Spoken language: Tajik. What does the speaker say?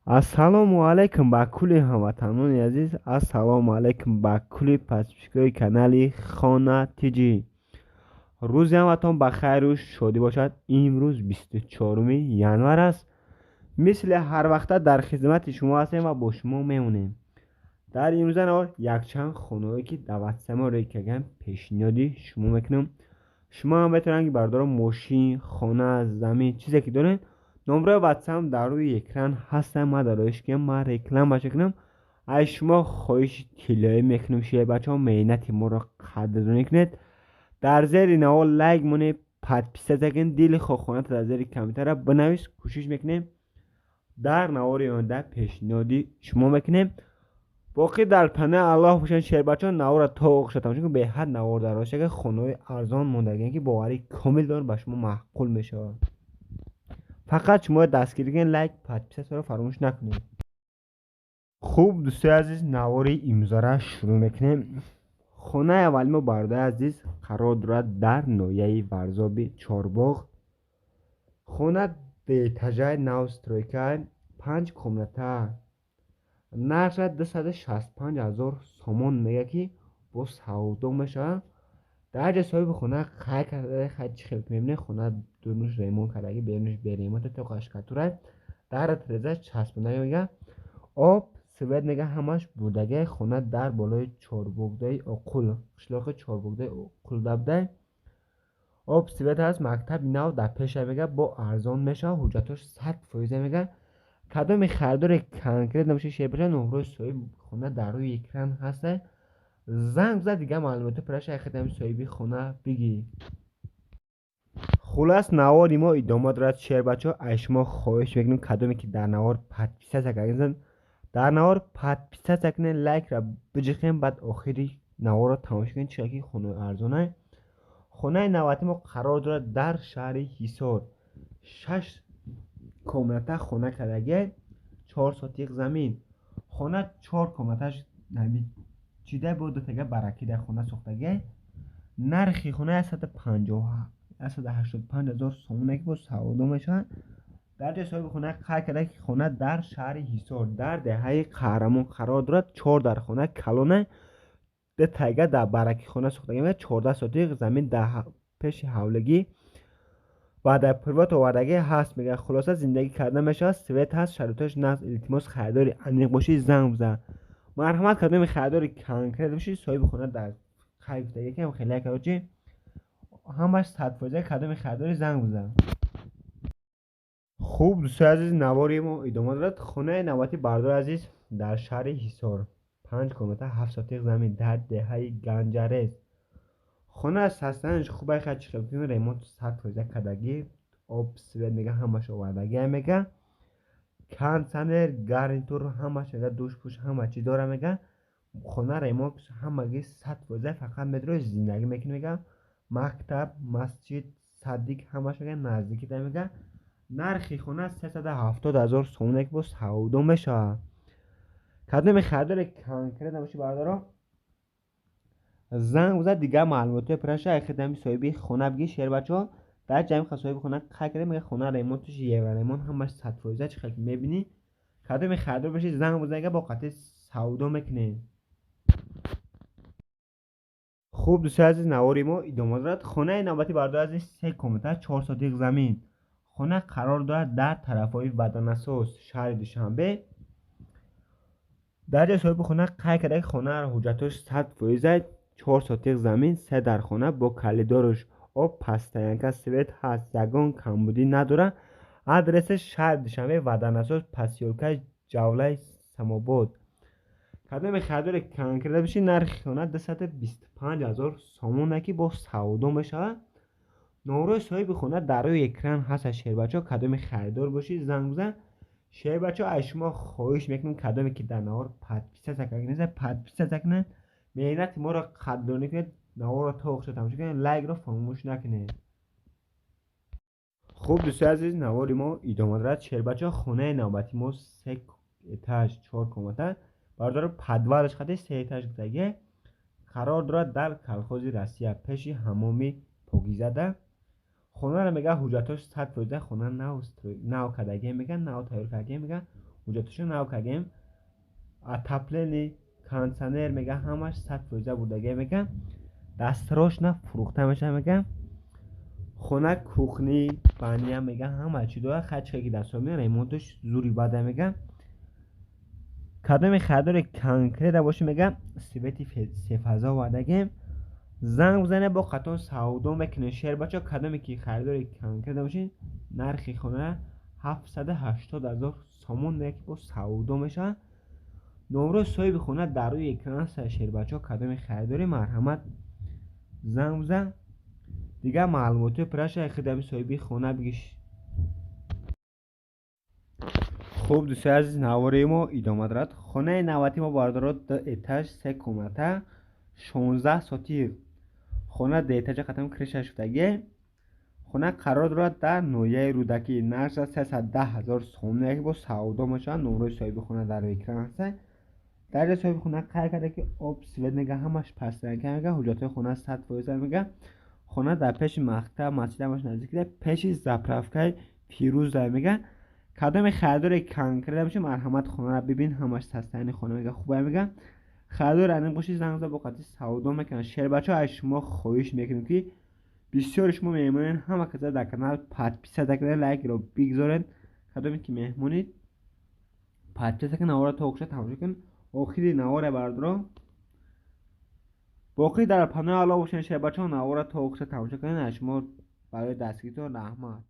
Ассалому алайкум ба кулли ҳамватанони азиз, ассалому алайкум ба кулли подписчикои канали Хона Тиҷи. Рӯзи ҳаматон ба хайру шодӣ бошад. Имрӯз 24 январ аст. Мисли ҳар вақта дар хизмати шумо ҳастем ва бо шумо мемонем. Дар имрӯза навор якчанд хонаҳое ки дар ватсапи мо рӯй кардагиам пешниҳоди шумо мекунам. Шумо ҳам метавонед ки бардорон мошин, хона, замин, чизе ки доред, номраи ватсап дар рӯи экран ҳастанд. Ман дар роиш кунам, ман реклама кунам. Аз шумо хоҳиши тиллоӣ мекунам, шуя бачаҳо, меҳнати моро қадрдонӣ кунед. Дар зери навор лайк монед, подписаться кунед, дили хохоната дар зери комментария бинавис. Кӯшиш мекунем дар навори оянда пешниҳоди шумо мекунем. Боқӣ дар паноҳи Аллоҳ бошанд, шербачаҳо. Наворро то охирша тамошо кунед, беҳад навор дар роша хонаҳои арзон мондагианд ки боварии комил дорам ба шумо маъқул мешавад. Фақат шумо дастгирӣ кунед, лайк, подписаться ро фаромӯш накунед. Хуб, дӯстои азиз, навори имрӯзара шурӯъ мекунем. Хонаи аввали мо, бародари азиз, қарор дорад дар ноҳияи Варзоби Чорбоғ. Хона дуэтажаи нав стройка, панҷ комната, нархаш 265 000 сомон мега ки бо савдо мешавад. Дар ҷои соҳиби хона қайд карда, хай чӣ хел мебинед, хона дурунаш ремонт кардагӣ, берунаш беремонта, тоқа штукатура, дар тиреза часпонда мега, об, свет мега ҳамаш бурдагӣ. Хона дар болои Чорбогдаи Оқул, қишлоқи Чорбогдаи Оқулда буда. Об, свет ҳаст, мактаби нав дар пеша мега, бо арзон мешавад, ҳуҷҷатҳош 100% мега. Кадоми харидори конкрет набошад, шер бача, номрои соҳиби хона дар рӯи экран ҳаста. Занг зад, дигар маълумоти пурраша хидами соҳиби хона бигир. Хулас, навори мо идома дорад, шербачаҳо. Аз шумо хоҳиш мекунем, кадоме ки дар навор подписаться кардед, дар навор подписаться кунед, лайкра биҷиқем, баъд охири наворро тамошо кунед, чӣ ки хонаи арзона. Хонаи навбати мо қарор дорад дар шаҳри Ҳисор. Шаш комната хона кардагия, 4 сотиқ замин. Хона чор комнаташ чида, бо дутага баракида хона сохтагия. Нархи хона 185 000 сомоне ки бо савдо мешавад. Дар ҷои соҳиби хона қайд карда ки хона дар шаҳри Ҳисор, дар деҳаи Қаҳрамон қарор дорад. Чор дар хона калона, ду тайга дар бараки хона сохтагӣ, 14 сотиқ замин дар пеши ҳавлигӣ ва дар привод овардагӣ ҳаст мега. Хулоса, зиндагӣ карда мешавад, свет ҳаст, шароиташ нағз. Илтимос, харидори аниқ бошӣ, занг бизан. Марҳамат, кадоми харидори конкрет бошӣ, соҳиби хона дар қайд гуфтагӣ ки хеле, короче, ҳамаш 100%. Кадоми харидори, занг бизан. Хуб, дӯстои азиз, навори мо идома дорад. Хонаи навбати, бародари азиз, дар шаҳри Ҳисор, панҷ комната, 7 сотиқ замин, дар деҳаи Ганҷарез. Хона састанаш хубай, хай чӣ хел ремонт 100% кардагӣ, об, свет мега ҳамаш овардагия мега, кондитсионер, гарнитур ҳамаш мега, душ пуш ҳама чиз дора мега. Хона ремонт ҳамагӣ 100%, фақат метрои зиндагӣ мекунӣ мега. Мактаб, масҷид, садик ҳамаш мега наздикида мега. Нархи хона 370 000 сомоне ки бо савдо мешавад. Кадоми харидори конкрет набошӣ, бародаро, занг бизад, дигар маълумотҳои пурраша хидами соҳиби хона бигир. Шербачаҳо, дар ҷамъи соҳиби хона қайд карда мега, хона ремонташ евроремонт, ҳамаш 100%. Чӣ хел мебинӣ, кадоми харидор бошӣ, занг бизан, бо қатъи савдо мекунем. Хуб, дӯстои азиз, навори мо идома дорад. Хонаи навбати, бародари азиз, се комната, 4 сотиқ замин. Хона қарор дорад дар тарафҳои Ваданасоз, шаҳри Душанбе. Дар ҷои соҳиби хона қайд карда ки хонаро ҳуҷҷатҳош 100%, 4 сотиқ замин, се дар хона бо калидораш, об, постоянка, свет ҳаст, ягон камбудӣ надорад. Адресаш шаҳри Душанбе, Ваданасоз, посёлкаи Ҷавлаи Самобод. Кадоме харидори конкрет бошӣ, нархи хона 225 000 сомоне ки бо савдо мешавад. Номрои соҳиби хона дар рӯи экран ҳаст, шербачаҳо. Кадоме харидор бошӣ, занг бизан. Шербачаҳо, аз шумо хоҳиш мекунем, кадоме ки дар навор подписаться кардед, подписаться кунед, меҳнати моро қадрдонӣ кунед, наворро то охир тамошо кунед, лайкро фаромӯш накунед. Хуб, дӯстои азиз, навори мо идома дорад. Шербачаҳо, хонаи навбати мо се этаж, чор комната, бародаро, подвалаш қади се этаж гуфтагӣ, қарор дорад дар Колхози Россия, пеши ҳаммоми Покизада. Хонаро мега ҳуҷҷатҳош 100%, хона нав кардагия мега, нав тайёр кардагия мега. Ҳуҷҷаташо нав кардем. Отопление, кондитсионер мега, ҳамаш 100% бурдагия мега. Дастрочно фурӯхта мешавад мега. Хона кухни, баня мега, ҳама чӣ дорад. Хай, чизе ки дастро мега, ремонташ зури бада мега. Кадоме харидори конкретно боши мега, свети сефаза овардагем. Занг бизанед, бо қатон савдо мекунем. Шербачо, кадоме ки харидори конкретно бошед, нархи хона 780 000 сомон мега, ки бо савдо мешавад. Номрои соҳиби хона дар рӯи экран аст. Шербачо, кадоме харидорӣ, марҳамат, занг бизан. Дигар маълумотҳои пурраша худами соҳиби хона бигиш. Хуб, дӯстои азиз, навори мо идома дорад. Хонаи навбати мо, бародаро, ду этаж, се комната, 16 сотих. Хона ду этажа, қатам крыша шудагие. Хона қарор дорад дар ноҳияи Рӯдакӣ. Нархаш 310 000 сомон, яке бо савдо мешавад. Номрои соҳиби хона дар рӯи экран аст. Дар ҷои соҳиби хона қайд карда, ки об, свет мега, ҳамаш постоянка мега, ҳуҷҷатҳои хона 100% мега. Хона дар пеши мактаб, масҷид ҳамаш наздик, пеши заправкаи Фирӯза мега. Кадоме харидори конкретно бошед, марҳамат, хонаро бибин, ҳамаш состояние хона мега хубая мега. Харидори аниқ бошед, занг зад, бо қатъи савдо мекунанд. Шербачо, аз шумо хоҳиш мекунем, ки бисёри шумо меҳмонед, ҳама каса дар канал подписаться кунед, лайкро бигзоред. Кадоме ки меҳмонед, подписаться кунед, навора то охиша тамошо кунед. Охири наворе, бародаро, боқӣ дар паноҳи Аллоҳ бошед. Шербачо, навора то охиша тамошо кунед. Аз шумо барои дастгиритон раҳмат.